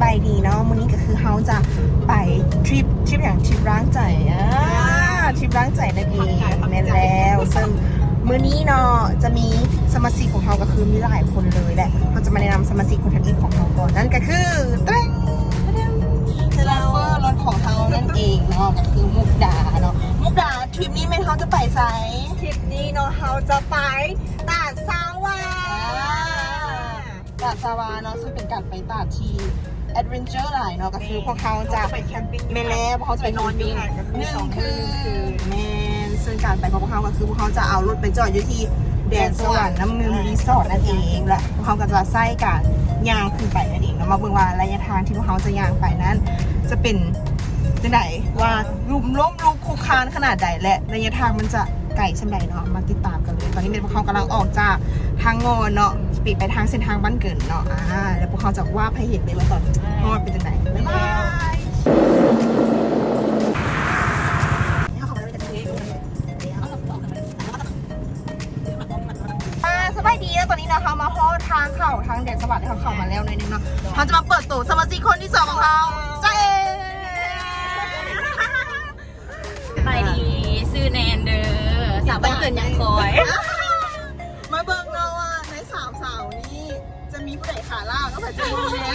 ສະບາຍດີເນາະ ມື້ນີ້ກໍຄືເຮົາຈະໄປທຣິບ ທຣິບຫຍັງ? ທຣິບລ້າງໃຈ ອ່າ ທຣິບລ້າງໃຈນັ້ນເອງ. ແມ່ນແລ້ວ ເຊິ່ງມື້ນີ້ເນາະ ຈະມີສະມາຊິກຂອງເຮົາກໍຄືມີຫຼາຍຄົນເລີຍ ແລະ ເຮົາຈະມາແນະນຳສະມາຊິກຄົນທຳອິດຂອງເຮົາກ່ອນ ນັ້ນກໍຄື ເຕັງ ໂຊເຟີລົດຂອງເຮົານັ້ນເອງເນາະ ກໍຄືມຸກດາເນາະ. ມຸກດາ ທຣິບນີ້ແມ່ນເຮົາຈະໄປໃສ? ທຣິບນີ້ເນາະ ເຮົາຈະໄປຕາດຊາວາ ອ່າ ຕາດຊາວາເນາະ ເຊິ່ງເປັນການໄປຕາດທີ່ແອັດເວັນເຈີຫຼາຍເນາະ ກໍຄືພວກເຮົາຈະ ເຮົາຈະໄປແຄມປິງຢູ່ ແມ່ນແລ້ວ ພວກເຮົາຈະໄປ ນອນຢູ່ຫັ້ນ ແຄມປິງ ຄືນໜຶ່ງຄືນ ແມ່ນ ເຊິ່ງການໄປຂອງພວກເຮົາກໍຄືພວກເຮົາຈະເອົາລົດໄປຈອດຢູ່ທີ່ແດນສະຫວັນ ແດນສະຫວັນ ນ້ຳງື່ມ ອ່າ ຣີສອດນັ້ນເອງ ແລະ ພວກເຮົາກໍຈະໃຊ້ການຍ່າງຂຶ້ນໄປນັ້ນເອງເນາະ. ມາເບິ່ງວ່າໄລຍະທາງທີ່ພວກເຮົາຈະຍ່າງໄປນັ້ນຈະເປັນຈັ່ງໃດ ວ່າລຸ່ມລົ້ມລຸກຄຸກຄານຂະໜາດໃດ ແລະ ໄລຍະທາງມັນຈະ ໄກສ່ຳໃດເນາະ ມາຕິດຕາມກັນເລີຍ. ຕອນນີ້ແມ່ນພວກເຮົາກຳລັງອອກຈາກທາງງໍເນາະ ຊິໄປທາງເສັ້ນທາງບ້ານເກີນເນາະ ອ່າ ແລ້ວພວກເຮົາຈະວາບໃຫ້ເຫັນເລີຍວ່າຕອນຮອດເປັນຈັ່ງໃດ. ບາຍບາຍ. ອ່າ ສະບາຍດີເນາະ ຕອນນີ້ເນາະ ເຮົາມາຮອດທາງເຂົ້າທາງແດນສະຫວັນ ເຮົາເຂົ້າມາແລ້ວໜ້ອຍໜຶ່ງເນາະ ເຮົາຈະມາເປີດໂຕສະມາຊິກຄົນທີສອງຂອງເຮົາ ຈ້າເອ. ສະບາຍດີ ຊື່ແນນເດີ ສາວບ້ານເກີນຍັງຄອຍ. ມາເບິ່ງເນາະວ່າໃນສາມສາວນີ້ຈະມີຜູ້ໃດຂາລາວເນາະ ໃຜຈະເບິ່ງແດ່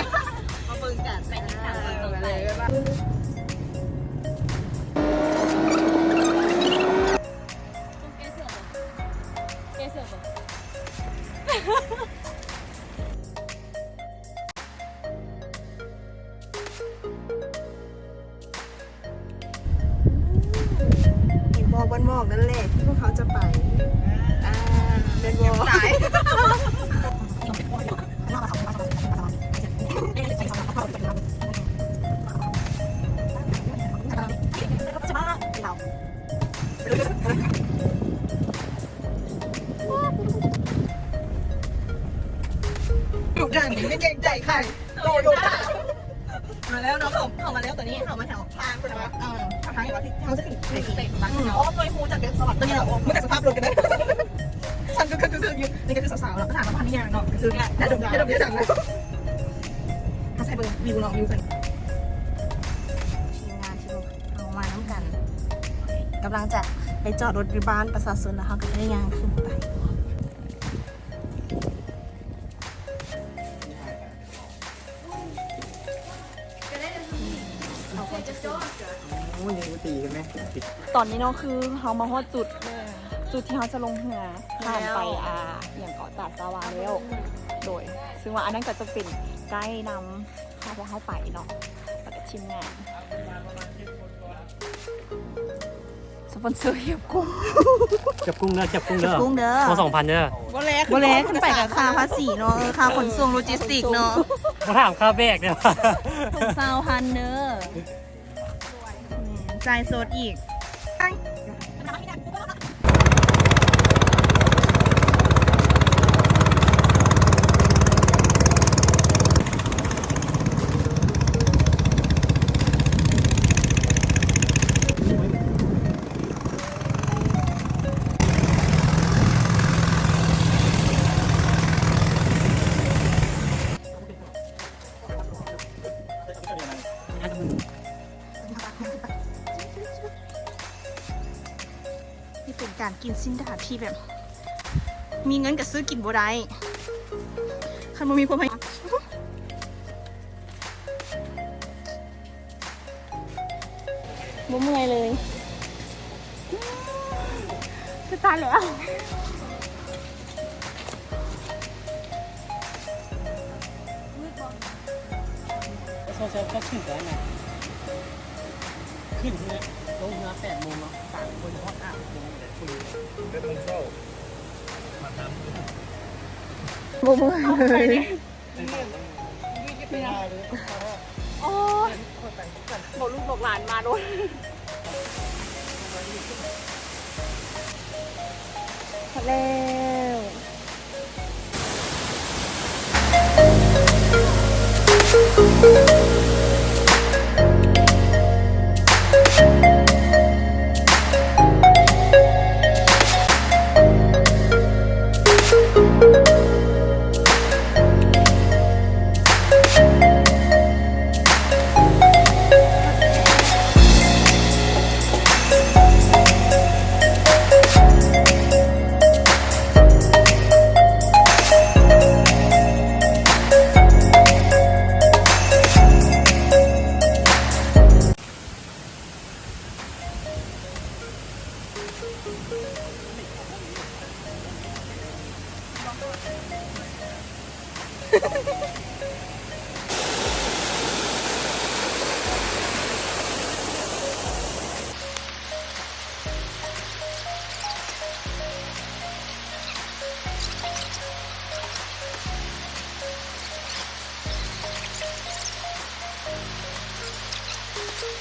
ມາເບິ່ງກັນ ໄປຕິດຕາມກັນຕໍ່ໄປ. ເຫັນບໍ່ ບ່ອນໝອກນັ້ນແຫຼະທີ່ພວກເຮົາຈະໄປ ອ່າ ແມ່ນບໍ່? ຕາຍ ดุดันไม่เกรงใจใคร โตโยต้า มาแล้วเนาะ เข้า เข้ามาแล้ว ตอนนี้เข้ามาแถวทางใช่ไหม เออ ทางที่เราจะขึ้นไปเตะบอลเนาะ โอ้ย ฮู้จักเด็กสวัสดิ์ ตอนนี้เรา มันก็สภาพรถกันนะ ฉันก็คือ คือ คือ อยู่ นี่ก็คือสาวๆ เนาะ สถานสัมพันธ์นี่เนาะ คือเนี่ย ได้ดม ได้ดม ได้ดม มาใส่เบิ่งวิวเนาะ วิวใส่ ทีมงานที่เฮามานำกัน กำลังจะไปจอดรถอยู่บ้านประชาชน แล้วเฮาก็จะได้ย่างขึ้นไป ตอนนี้เนาะ คือเฮามาฮอดจุด จุดที่เฮาจะลงเฮือ ข้ามไป อ่า อิหยังเกาะ ตาดสาวาแล้ว โดย ซึ่งว่าอันนั้นก็จะเป็นไกด์นำพาพวกเฮาไปเนาะ แล้วก็ทีมงาน สปอนเซอร์เก็บกุ้ง เก็บกุ้งเด้อ เก็บกุ้งเด้อ เก็บกุ้งเด้อ ขอสองพันเด้อ บ่แล บ่แล ขึ้นไปกับค่าภาษีเนาะ เออ ค่าขนส่ง โลจิสติกเนาะ บ่ถามค่าแบกเด้อ สองพันเด้อ จ่ายสดอีก นี่เป็นการกินสิ้นดาดที่แบบ มีเงินก็ซื้อกินบ่ได้ คันบ่มีความพยายาม บ่เมื่อยเลย จะตายแล้ว เช้าๆ ก็ขึ้นไปแล้วไง ขึ้นเฮือ ลงเฮือแปดโมงเนาะ สามคน ฮอดห้าโมง แปดโมงเช้า มาทำ บ่เมื่อยเลย โอ้ย บอกลูกบอกหลานมาโดน หมดแล้ว เ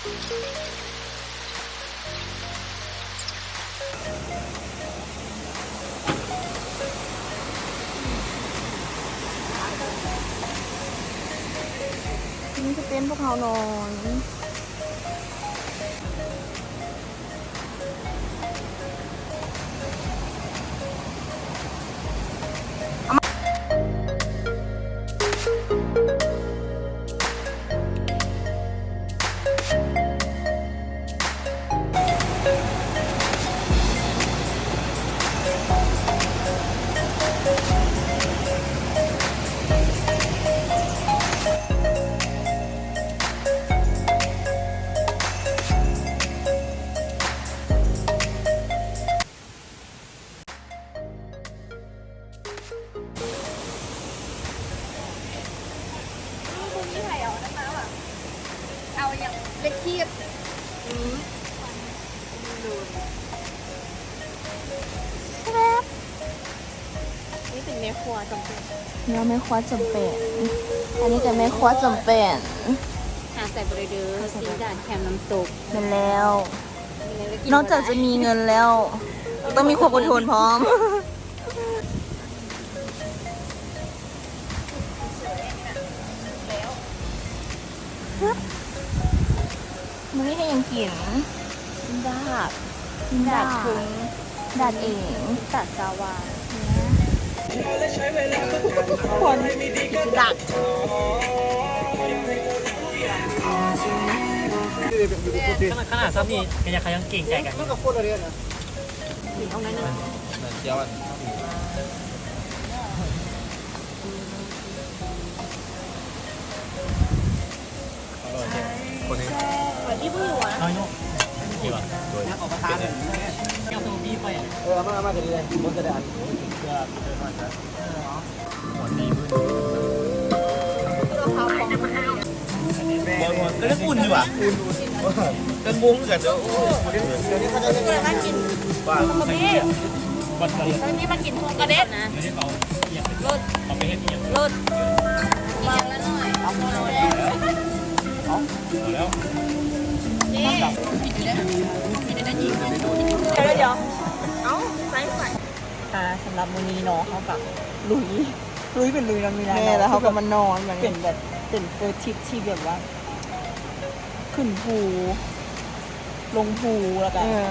ນີ້ຄືເຕັນພວກເຮົານອນ. ບໍ່ມີໃຜເອົາອັນນັ້ນມາຫວາ? ເອົາຫຍັງ? ເຫຼັກຄີບ. ອືມ ແຊບ. ນີ້ເປັນແມ່ຄົວຈຳເປັນ. ແນວແມ່ຄົວຈຳເປັນ. ອັນນີ້ກໍແມ່ຄົວຈຳເປັນ. ຂາດໃສ່ບໍ່ໄດ້ເດີ ຊີ້ນດາດແຄມນ້ຳຕົກ. ແມ່ນແລ້ວ. ນອກຈາກຈະມີເງິນແລ້ວ ຕ້ອງມີຄວາມອົດທົນພ້ອມ. ມື້ນີ້ເຮັດຫຍັງກິນ? ດາດ ດາດ ດາດເອງ ດາດສາວາ. ຄວນດາດ ຂະໜາດ ຂະໜາດຊ້ຳນີ້ກໍຍັງ ຍັງເກງໃຈກັນ. ກິນເອົາໜ້ອຍໜຶ່ງ. ເອີ ເອົາມາ ເອົາມາກໍໄດ້ ບໍ່ຈະໄດ້ອັນ. ກໍຍັງອຸ່ນຢູ່ຫວາ? ກໍງົງຄືກັນເດີ. ໂອ້ຍ ດຽວນີ້ເຂົາເຈົ້າເຮັດຫຍັງ? ມື້ນີ້ມາກິນໂຮງກະເດັດນະ. ລົດ ລົດ ກິນຢ່າງລະໜ້ອຍ. ເອົາ ເອົາແລ້ວ. ເຈົ້ ດຽວ ດຽວ ດຽວ ເອົາ ໃສ່ ໃສ່. ອ່າ ສຳລັບມື້ນີ້ເນາະ ເຮົາກໍລຸຍ ລຸຍເປັນລຸຍເນາະ ມີຫຼາຍ ແມ່ນແລ້ວ ເຮົາກໍມານອນ ເປັນແບບ ເປັນເຟີດທຣິບທີ່ແບບວ່າ ຂຶ້ນພູ ລົງພູ ແລ້ວກໍ ເອີ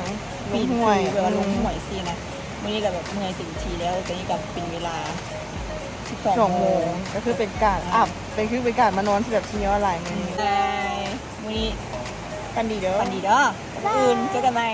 ປີນພູ ລົງຫ້ວຍ ແບບວ່າລົງຫ້ວຍ ອືມ ຊີ້ນະ. ມື້ນີ້ກໍແບບເມື່ອຍເຕັມທີ່ແລ້ວ ຕອນນີ້ກໍເປັນເວລາສິບສອງ ສິບສອງໂມງ ໂມງ ກໍຄືເປັນການ ອ່າ ອັບ ເປັນ ຄືເປັນການມານອນທີ່ແບບສຸດຍອດຫຼາຍມື້ນີ້. ມື້ນີ້ຝັນດີເດີ ຝັນດີເດີ ມື້ອື່ນເຈີກັນໃໝ່.